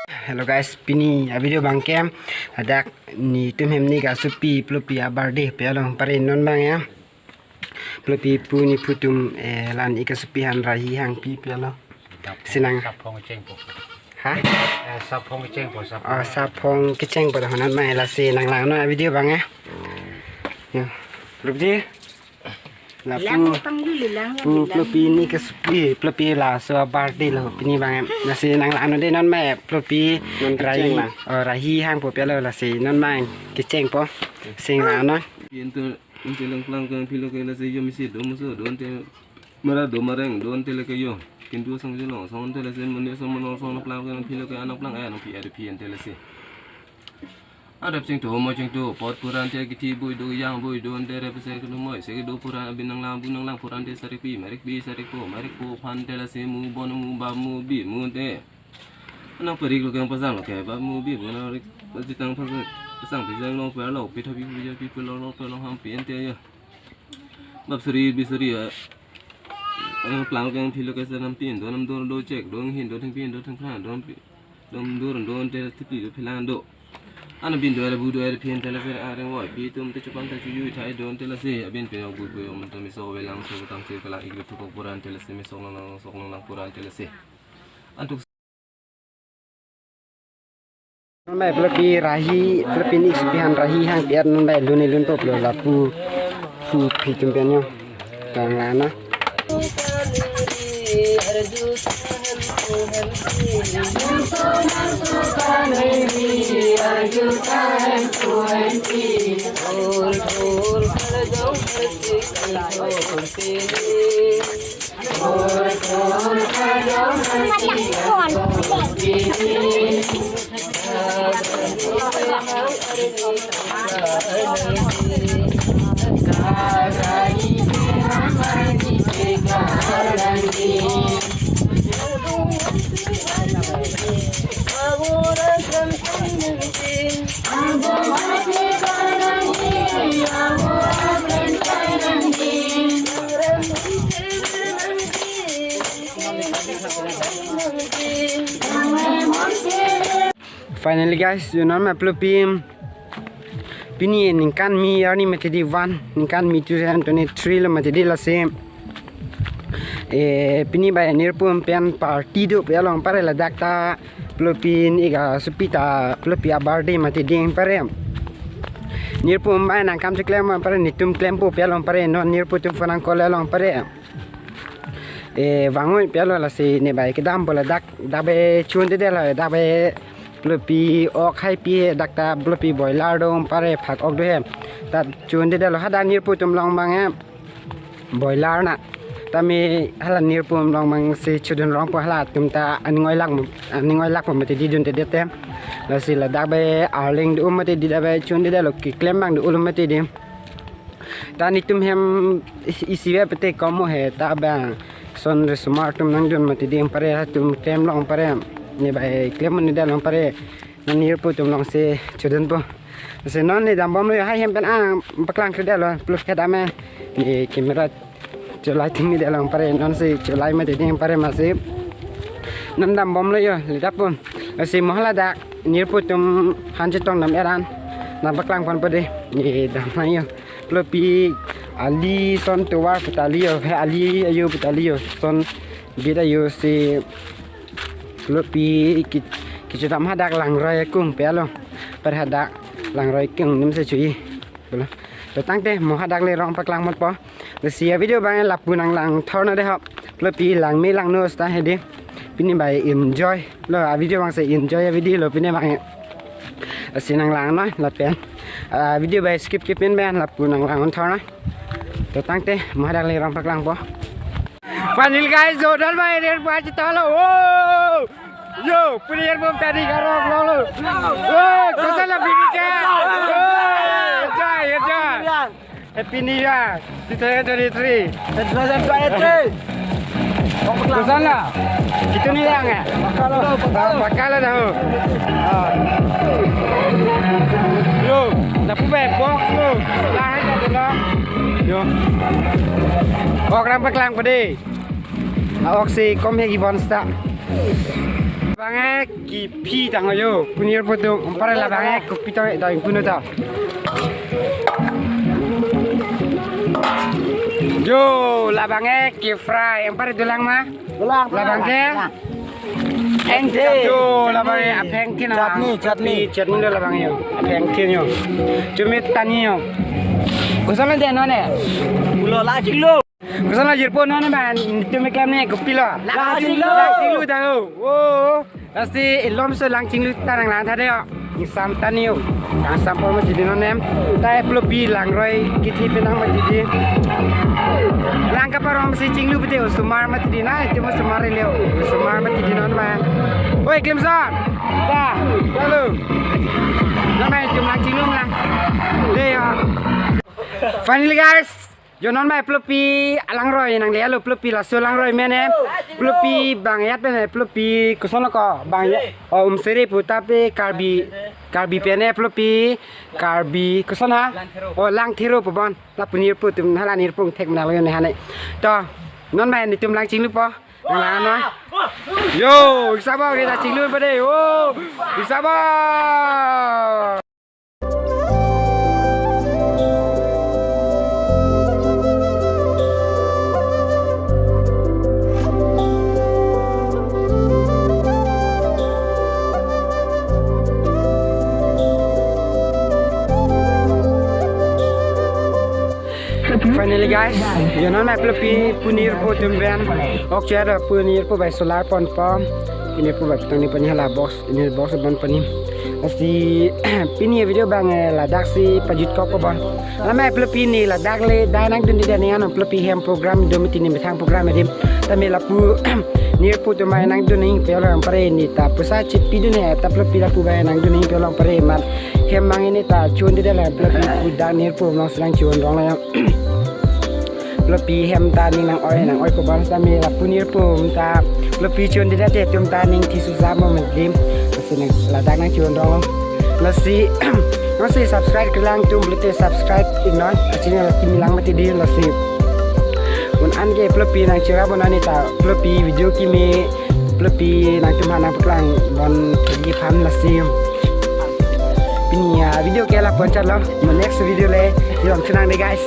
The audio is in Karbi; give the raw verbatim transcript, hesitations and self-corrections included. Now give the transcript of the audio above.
Hello guys, pini a video abang ke ladak netum hem ni kasopi Plopi a birthday pu along pare non abang ya. Plopi pu nephu atum, eh, la-an ik asopi aphan rahi hangpi pu along. Sinang. Saphong kechengpo. Ha? Eh, saphong kechengpo, saphong. Oh, saphong kechengpo dah non abang, lasi nanglang non a video abang ya. Ya. Plopi. Lapu, lapu Plopi ni kasopi, Plopi laso a birthday lo pini abang. Lasi nanglang non dei non abang Plopi. Non kecheng rahi, oh, rahi hangpo pu along lasi non abang kechengpo. Sinang non. Pi ante, ante lang plang kangphi lo ke lasi yo misi do muso do ante mara do mareng do ante lake yo. Kintu sang jelo sang ante lasi muni sang mono sang plang kangphi lo ke anak plang eh anak pi ada pi ante lasi. Adap chingthum mo chingthum apot pu ra ante kithi bui do yang bui do ante rep se kedo moi se kedo pu ra abin nanglang bu nanglang pu ra ante sarikpi marikpi sarikpo marikpo aphan ante lasi mu bon mu bap mu bi mu ante. Anak parik lo kang pasang lo ke bap mu bi mu anak rik pasitang pasang pasang pisang lo per lo pitha pi pu ja pi pu lo lo per lo hangpi ante ya. Bap suri bi suri ya. Anak plang kangphi lo ke sanam pin do nam do do chek do hin do thengpi do thengphra do pi. Dom dur don te tipi do philang do. Ana bin do are bu do are phin te lasi areng woi pi atum te chupan te chuyu thai don te lasi abin pe bu bu om to miso avelang so tang che kala igri thukok pu ra ante lasi miso lang lang sok lang lang pu ra ante lasi. Antuk non abang Plopi rahi, Plopi ni kasopi aphan rahi hangpi non abang lun lun po pu lapu pu pi atum pen yo. Tang lana. Finally guys, you know, abang Plopi pini ningkan kimi arni mati dei one, ningkan kimi two thousand twenty-three lo mati dei lasi. Eh, pini abang Nirpum pen party do pu along pare ladak ta Plopi ni kasopi ta Plopi a birthday mati dei pare. Nirpum abang nangkam cheklem pare netum klempo pu along pare non Nirpum atum phone nang call along pare. Eh, vangoi pu along lasi ne abang kedampo ladak dak abang chun te dei lo dak abang Plopi ok haipi he dak ta Plopi boiler do pare phak ok do he. Ta chun te dei lo hadak Nirpum atum along abang he. Boiler na. Tame hala Nirpum along abang si chodun rongpo halatum ta aning oilak mo, aning oilak po mati dei dun te dei te. Lasi ladak abang arleng do mati dei dak abang chun te dei lo keklem abang do ulo mati dei. Ta netum hem isi ve pete komo he ta abang son resumar atum nangdun mati dei pare atum klem long pare ne abang klem ne dei long pare non Nirpum atum along si chodunpo. Si non ne dambom lo hai hem pen ang paklang kre dei lo plus ke dame ne camera cholai ting ne dei long pare non si cholai mati dei pare masi non dambom lo yo le dapun si mo haladak Nirpum atum aphan chetong dam eran nang paklang ponpo dei ne dam na yo. Plopi ali son tovar petali yo, he ali ayo petali yo, son bit ayo si Plopi ki, kechodam hadak langroi akung pu along, pare hadak langroi akung anim si chuji. Bolo. To tangte mo hadak le rong paklang mot po. Lasi a video abang lapu nanglang thor na dei ho. Plopi lang me lang no sta he dei. Pini abang enjoy lo a video abang si enjoy a video lo pini abang. Lasi nanglang noi lapen. A video abang skip skip pin abang lapu nanglang thor noi. To tangte mo hadak le rong paklang po. Panil guys, Jordan abang area pa chita lo. Oh! Yo, puni album tadi garok lo lo. Oh, kosa la bini ke? Oh, enjoy, enjoy. Happy New Year, two thousand twenty-three. Two thousand twenty-three. Kosa la? Itu ni yang eh? Pakalo. Pakalo dah. Yo, lapu abang box lo. Lah, hai dah lo. Yo. Ok rong paklang pade. A-ok si kom he kibon sta. Labang ke kephi tang yo, pini arpu atum, anpar labang ke kopi tang dang puno ta. Yo, labang ke fry, anpar dolang ma? Dolang, labang ke? Dolang. Eng, yo, labang ke apheng thin. Chutney, chutney. Chutney lo labang yo, apheng thin yo. Chumi tani yo. Koson lo dei non ne? Pulo la chinglu. Koson lo jirpo non ne bang, tumi klem ne kopilo? La chinglu. La chinglu ta ho. Oh. Lasi ilom so lang chinglu ta nanglang tha dei yo. Ingsam tani yo. Kangsam por mati dei non ne. Ta plopi langroi kithi penang mati dei. Lang kaparong si chinglu pute osomar mati dei na, itum osomar le osomar mati dei non bang. Oi, Klemson. Ta, halo. Non bang itum lang chinglu lang. Dei yo. Finally guys, yo non bang plopi alangroi nangle lo, plopi laso langroi mene. Plopi bang yat mene, plopi koson ko bang ya. Oh, Umsere pu ta pe Karbi, Karbi pen ne plopi, Karbi koson ha? Oh, Langthero pu bon. La pini arpu atum hala nirpung thek menal yo ne hane. To, non bang itum lang chinglu po. Nanglang non. Yo, ingsam po kita chinglu po dei. Oh, ingsam po. Finally guys, yo non bang plopi pini arpu atum pen. Ok, chera pini arpu bang solar pon pom. Pini arpu bang tang ni pani hala box. Ini box abang pani. Lasi pini video bang, eh, ladak si pajut kok ko bang. Lama plopi ne ladak le dai nangdun dei ne ano plopi hem program do mati ne methang program dei. Tame lapu nirpu atum bang nangdun ning pe lo anpar ne ta pusa chit pidun ne ta plopi lapu bang nangdun ning pe lo anpar mat. Hem bang ne ta chun dei la plopi pu dang nirpu nang selang chun rong la. Plopi hem ta ning nang-oi nang-oi ko bang tame lapu nirpu ta plopi chun dei te atum ta ning thi susa mo mendim. Lasi nang ladak nang chun rong. Lasi, lasi subscribe kelang atum pulote subscribe ik non. Channel kimi lang mati dei lasi. Un an ke plopi nang chera bon ani ta plopi video kimi plopi nangtum ha nangpaklang bon kephan lasi. Pini avideo ke la pon chalo. Mo next video le, yo nang chenang dei guys.